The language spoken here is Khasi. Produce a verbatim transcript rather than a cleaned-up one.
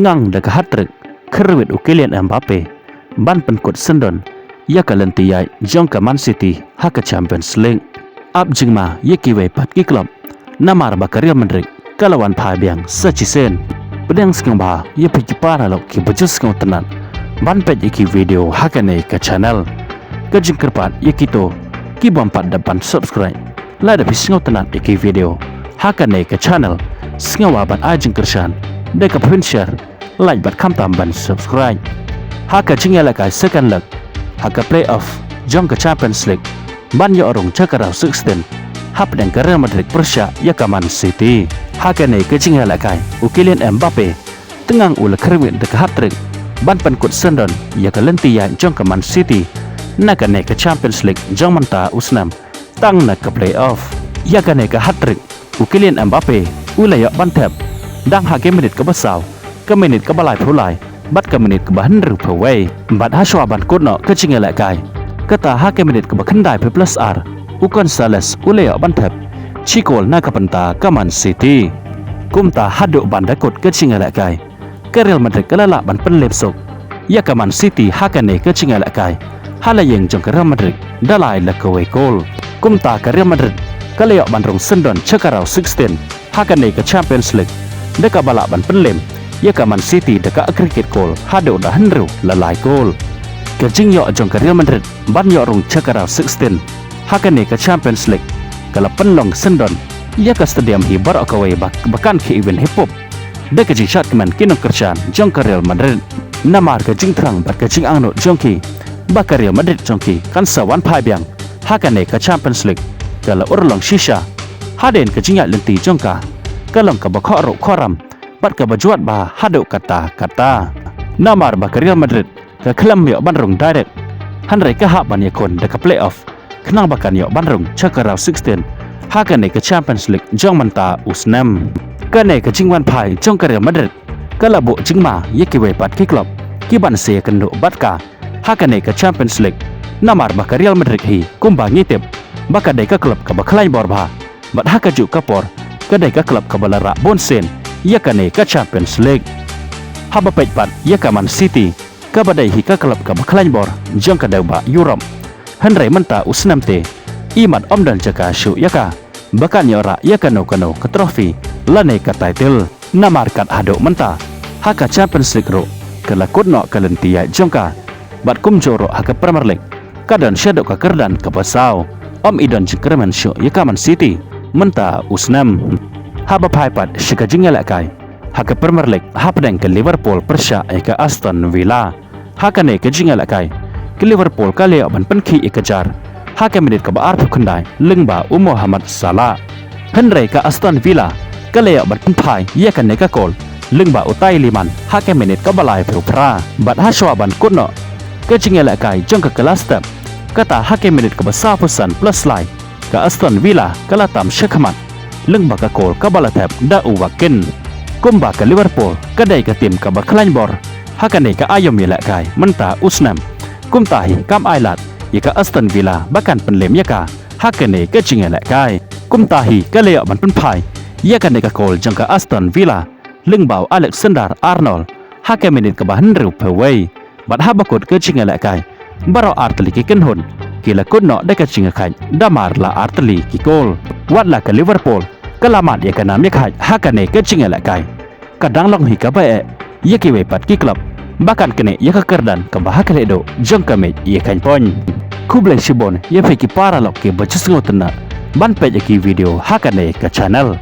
Tang da ka hat-trick, kyrwit u Kylian Mbappe ban pynkut syndon ïa ka lynti ïaid jong ka Man City ha ka Champions League. Ap jingma ïa kiwei pat ki club, namar ba ka Real Madrid ka la wan phai biang sa shisien. Pdiang sngewbha ïa phi ki paralok kiba ju sngewtynnat ban peit ïa ki video ha kane ka channel. Ka jingkyrpad ïa kito kibym pat dep ban subscribe, lada phi sngewtynnat ïa ki video ha kane ka channel, sngewbha ban ai jingkyrshan da kaba phin share, like bad khamtam ban subscribe. Ha ka jingïalehkai second leg ha ka playoff jong ka Champions League ban ïoh rung sha ka round sixteen, hapdeng ka Real Madrid pyrshah ïa ka Man City. Ha kane ka jingïalehkai, u Kylian Mbappe tang u la kyrwit da ka hat-trick ban pynkut syndon ïa ka lynti ïaid jong ka Man City na kane ka Champions League jong mynta u snem, tang na ka playoff. Ïa kane ka hat-trick, u Kylian Mbappe u la ïoh ban thep dang ha ka minit kaba saw, ka minit kaba laiphew lai bad ka minit kaba hynriewphew wei. Bad hashwa ban kut noh ka jingïalehkai, kata ha ka minit kaba khyndaiphew plus ar, u Gonzalez u la ïoh ban thep shi kol na ka bynta ka Man City. Kumta haduh ban da kut ka jingïalehkai, ka Real Madrid ka la lah ban pynlem suk ïa ka Man City ha kane ka jingïalehkai ha la ïing jong ka Real Madrid da lai la kawei kol. Kumta ka Real Madrid ka la ïoh ban rung syndon sha ka round sixteen ha kane ka Champions League, da kaba lah ban pynlem ïa ka Man City da ka aggregate kol haduh da hynriew la lai kol. Ka jingïoh jong ka Real Madrid ban ïoh rung sha ka round sixteen ha kane ka Champions League ka la pynlong syndon ïa ka stadium hi baroh kawei ba, ba kan khie win hi pup da ka jingshad kmen ki nongkyrshan jong ka Real Madrid. Namar ka jingthrang bad ka jingangnud jong ki ba ka Real Madrid jong ki kan sa wan phai biang ha kane ka Champions League ka la urlong shisha. Hadien ka jingïaid lynti jong ka, ka long kaba khohruh khohram bad kaba jwat bha haduh katta katta. Namar ba ka Real Madrid ka khlem ïoh ban rung direct, hynrei ka hap ban ïakhun da ka playoff khnang ba kan ïoh ban rung sha ka round sixteen ha kane ka Champions League jong mynta u snem. Kane ka jingwan phai jong ka Real Madrid ka la buh jingma ïa kiwei pat ki club ki ban sa ïakynduh bad ka ha kane ka Champions League, namar ba ka Real Madrid hi kumba ngi tip ba ka dei ka club kaba khlaiñ bor bha, bad ha kajuh ka por ka dei ka club kaba la rah bun sien ïa kane ka Champions League. Haba peit pat ïa ka Man City, kaba dei hi ka club kaba khlaiñ bor jong ka dewbah Europe, hynrei mynta u snem te, imat ym don jaka shuh ïa ka ba kan ïoh rah ïa kano kano ka trophy lane ka title. Namar kat haduh mynta, ha ka Champions League ruh ka la kut noh ka lynti ïaid jong ka, bad kumjuh ruh ha ka Premier League ka don shaduh ka kyrdan kaba saw. Ym i don jingkyrmen shuh ïa ka Man City mynta u snem. Haba phai pat sha ka jingïalehkai ha ka Premier League hapdeng ka Liverpool pyrshah ïa ka Aston Villa, ha kane ka jingïalehkai ka Liverpool ka la ïoh ban pynkhih ïa ka jar ha ka minit kaba arphew khyndai lyngba u Mohamed Salah. Hynrei ka Aston Villa ka la ïoh ban pynphai ïa kane ka kol lyngba u Tielemans ha ka minit kaba laiphew phra. Bad hashwa ban kut noh ka jingïalehkai jong ka, ka la step, kata ha ka minit kaba sawphew san plus lai, ka Aston Villa ka la tam shakhmat lyngba ka kol kaba la thep da u Watkins. Kumba ka Liverpool ka dei ka team kaba khlaiñ bor ha kane ka aïom ïalehkai mynta u snem, kumta hi kam ailad ïa ka Aston Villa ba kan pynlem ïa ka ha kane ka jingïalehkai. Kumta hi ka la ïoh ban pynphai ïa kane ka kol jong ka Aston Villa lyngba u Alexander Arnold ha ka minit kaba hynriewphew wei. Bad haba kut ka jingïalehkai, baroh artylli ki kynhun ki la kut noh da ka jingïakhaid da mar la artylli ki kol. Watla ka Liverpool ka la mad ïa ka nam ïakhaid ha kane ka jingïalehkai, ka dang long hi kaba eh ïa kiwei pat ki club ba kan knieh ïa ka kyrdan kaba ha khlieh duh jong ka mej ïakhaid point. Khublei shibun ïa phi ki paralok kiba ju sngewtynnat ban peit ïa ki video ha kane ka channel.